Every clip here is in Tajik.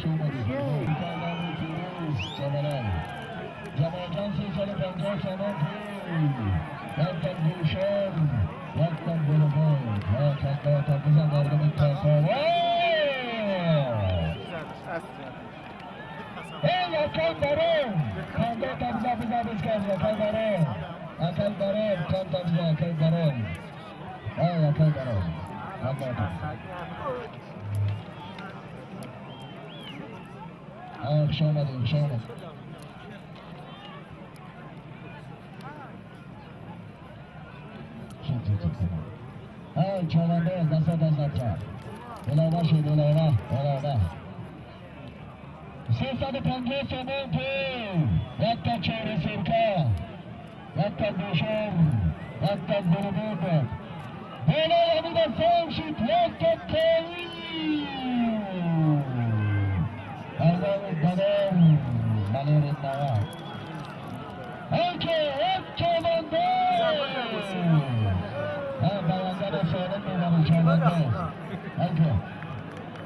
Шомадӣ. جماعتان 350 سامان پول یکتن گوشان یکتن گلوبان یکتن تا بزن مردم کاکا. ای یکن برم کاندا تا بزن بزن بزن یکن برم یکن برم کان تا بزن یکن برم ای یکن برم خوش آمدید، خوش آمدید. ای چوبنده دست دست کرد علاوه شد، علاوه علاوه. 350 سومون پول، یک تا چهار سرکه، یک تا گوشم، یک تا گلوبوب بالای امید سام شد، یک تا قوی مردم بدن ملیر نوه اوکی. یک چوبنده برنده سالم میبره چوبنده. اوکی،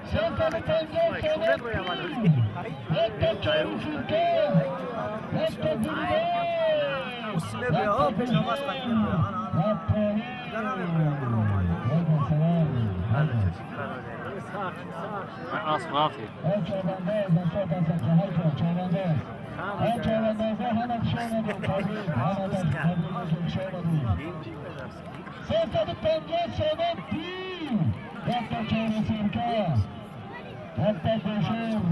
350 سومون پول، یک تا چهار سرکه، یک تا گلوبوب. Usme ها پیش نماز. اسب غافي. 350 سومون پول، یک تا چهار سرکه، یک تا گوشم،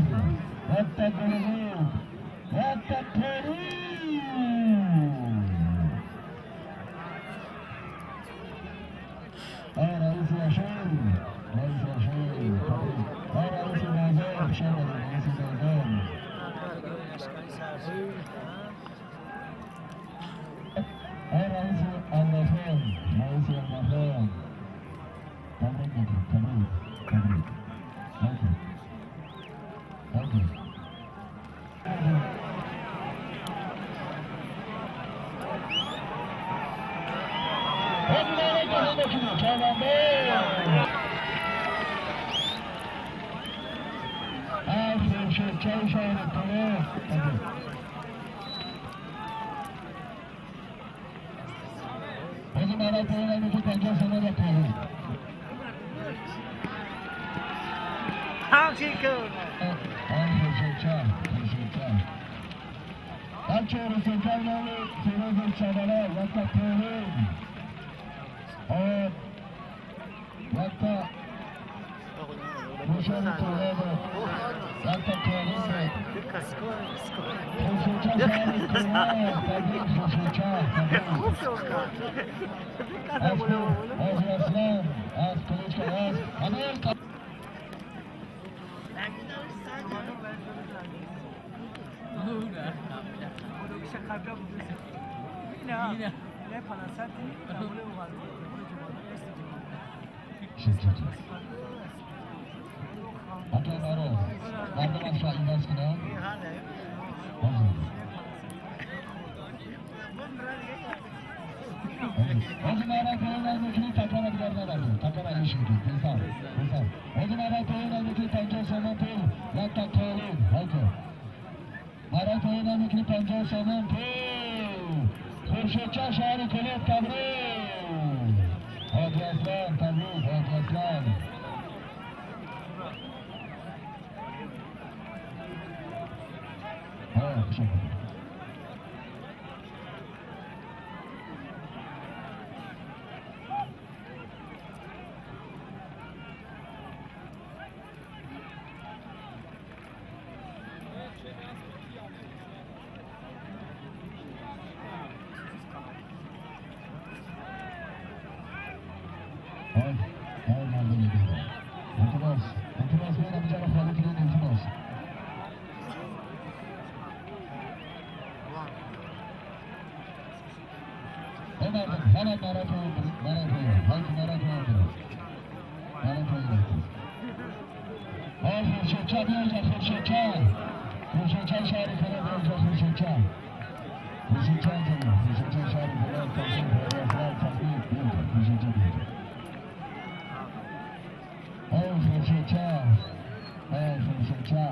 یک تا گلوبوب، یک تا پری. رئیس یاشر، رئیس یاشر، رئیس بازار شما، رئیس بازار، رئیس الله، رئیس الله. تبریک میگم، تبریک، تبریک. اوکی اوکی. مبارک همتون چوبنده. خورشید چای شهر کنه. باز مرا پایین که 50 سنه و پایین. هم چی کن؟ آن خورشید چای، خورشید چای در چهار سرکه نام فیروز چابالا، یک تا پایین، آب، یک تا خوشحال توله بود، یک تا پایین بود. خورشید چای شهر کنه. تبریک خورشید چای، تبریک. از اسلام از کلیچ از امیر. نه شد شد شد. اکای معروف مردم از شاه عوض کنم. ҳозир навбат поён мекунӣ, такрора дигар набардем, такрора иш мекунӣ. Писар, писар, ҳозир навбат поён мекунӣ, 50 сомон пул, як та қолин. Ҳайко навбат поён мекунӣ, 50 сомон пул. Хуршедча шаҳри Кӯлоб, табрик. Ҳоҷи Аслан, табрик, Ҳоҷи Аслан. Хуш омадед. های های مردم دیگه، التماس، التماس، بیان اینجا رو خالی کنید، التماس. ای مردم، همه مرا پایین، مرا پایین، های مرا پایین، مرا پایین. های خورشیدچه بیا اینجا، خورشیدچه، خورشیدچه شهر کنه، بیا اینجا خورشیدچه، خورشیدچه اینجا بیا، خورشیدچه شهر کنه، تقسیم کنه، تقسیم، بیا اینجا خورشیدچه، بیا اینجا. ای خورشیدچه، ای خورشیدچه.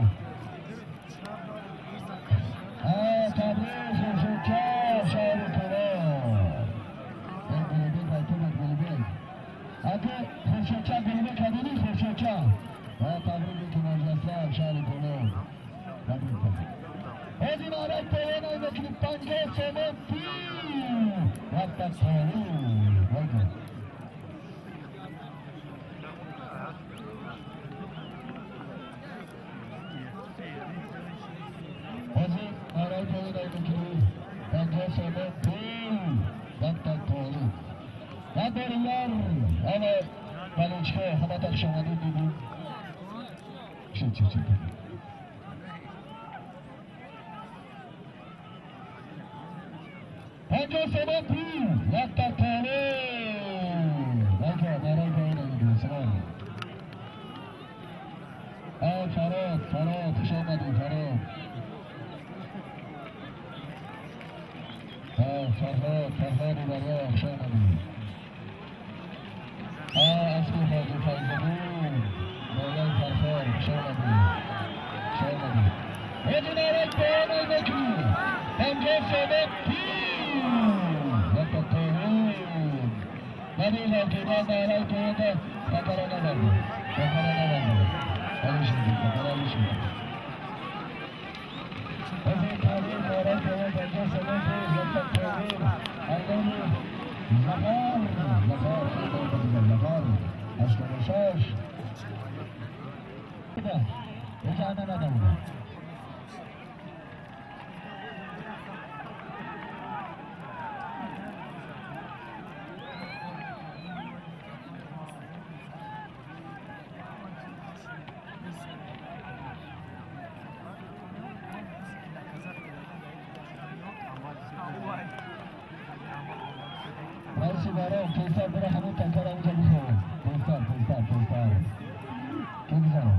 Табрик мекунам, шаҳри Кӯлоб. Табрик. Ҳозир нарак поён мекунем, 50 сомон пул. Рафта Колун. Ҳозир нарак поён мекунем, 50 сомон пул. Рафта Колун. Як бори дигар ҳама болельщик ҳо, ҳаматон хушомадид мегӯем. Чӣ, чӣ, чӣ? 50 сомон пул. Рафта Колун. Нарак поён мекунем. Салом. Фарод, Фарод, хуш омадед, Фарод. Фарҳод, Фарҳоди Дарё, хуш омадед. Аспи Ҳоҷи Файзиддин, болои Фарҳод, хуш омадед. Хуш омадед. Ҳоҷи нарак поён мекунем. 50 сомон пул. Рафта Колун. Набил ҳокимон нарак поёнда такара набард. Такара набард. Алиш мекунем, такара алиш мекунем. Ҳозир Колун нарак поён 50 сомон пул. Рафта Колун. Айноми Зафар, Зафар, Зафар, 86. Иҷоза надам. Раиси баром, тезтар бира, ҳамон танкара онҷа бихоб. Тезтар, тезтар, тезтар. Ки гузарам?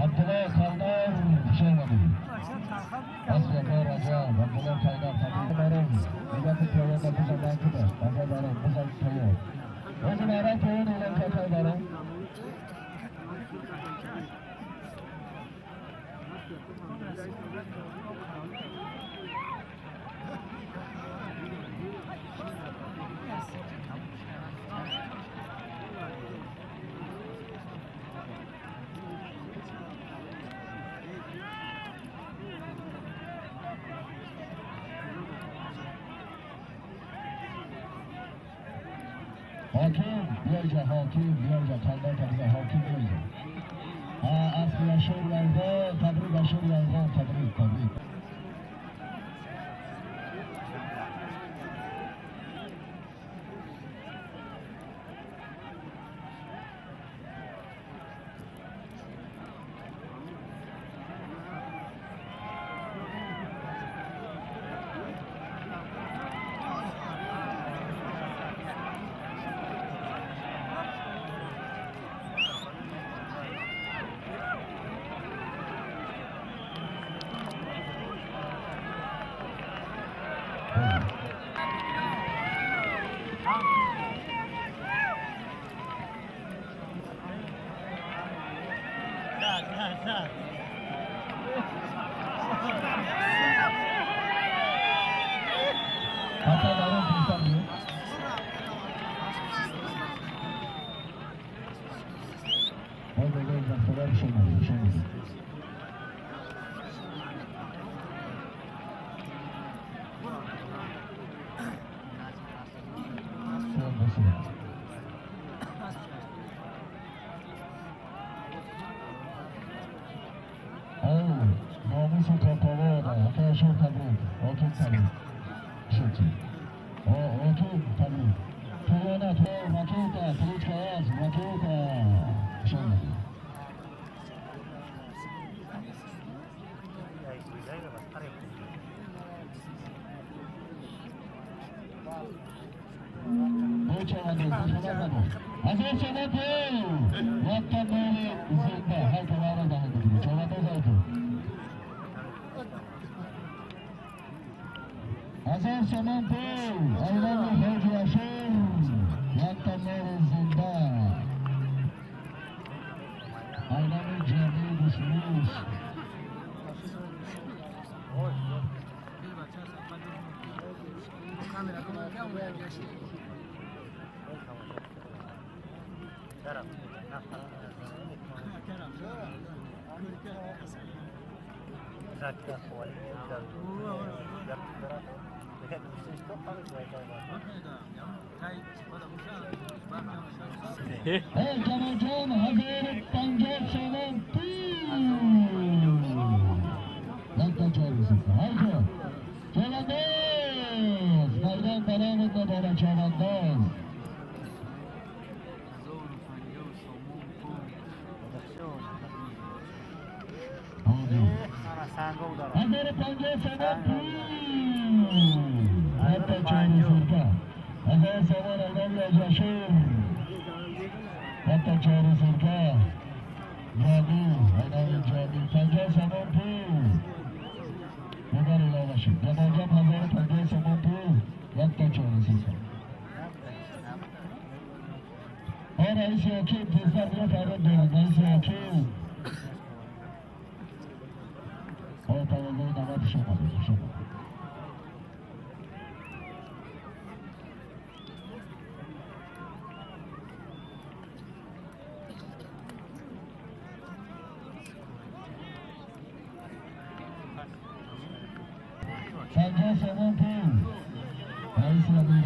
Абдулло Қайдар, хуш омадед. Асбиякор Раҷаб, Абдулло Қайдар, табрик. Баром, мегӯяд, поёнда бизан банкида. Акай баром, бизан поён. Ҳозир нарак поён эълон кард, акай баром. Ҳоким биёйҷа, ҳоким биёйҷа, қандар табрик, ҳоким биёйҷа. Аспи Ашур Ялғон, табрик, Ашур Ялғон, табрик, табрик. Акай баром, тезтар биё. Ой, ой, ой, худо, хуш омадед, хуш омадед. Салом бошед. Оу, номуси Коковода, акай Ашур, табрик, ҳоким, табрик. Шуки. О, ҳоким, табрик. Поёна, ракета, кличка аст, ракета. Хуш омадед. Бечавандоз, хабар набуд. 1000 сомон пул. Якта моли зинда. Ҳайка вара даҳон бигиред. Чавандоз, ҳайка. 1000 сомон пул. Айноми Ҳоҷи Ашур. Якта моли зинда. Айноми Ҷамил Гӯшмӯш. Камера, камера. Эй, Ҷамолҷон, 1050 сомон пул. Якта чору сифр. Ҳайко. Чавандоз! Майдон баромад, муборак, чавандоз. Ҳоҷи. 1050 сомон пул. Якта чору сирка. 1000 сомон айноми Аҷашур. Якта чору сирка. Ҷамил, айноми Ҷамил. 50 сомон пул. Дигар илова шуд. Ҷамолҷон, 1050 сомон пул. Якта чору сирка. О, раиси ҳоким, тезтар биё, фарёд дорам. Раиси ҳоким. О, таваллуди 90, хуш омадед, хуш омадед. 50 сомон пул. Раиси.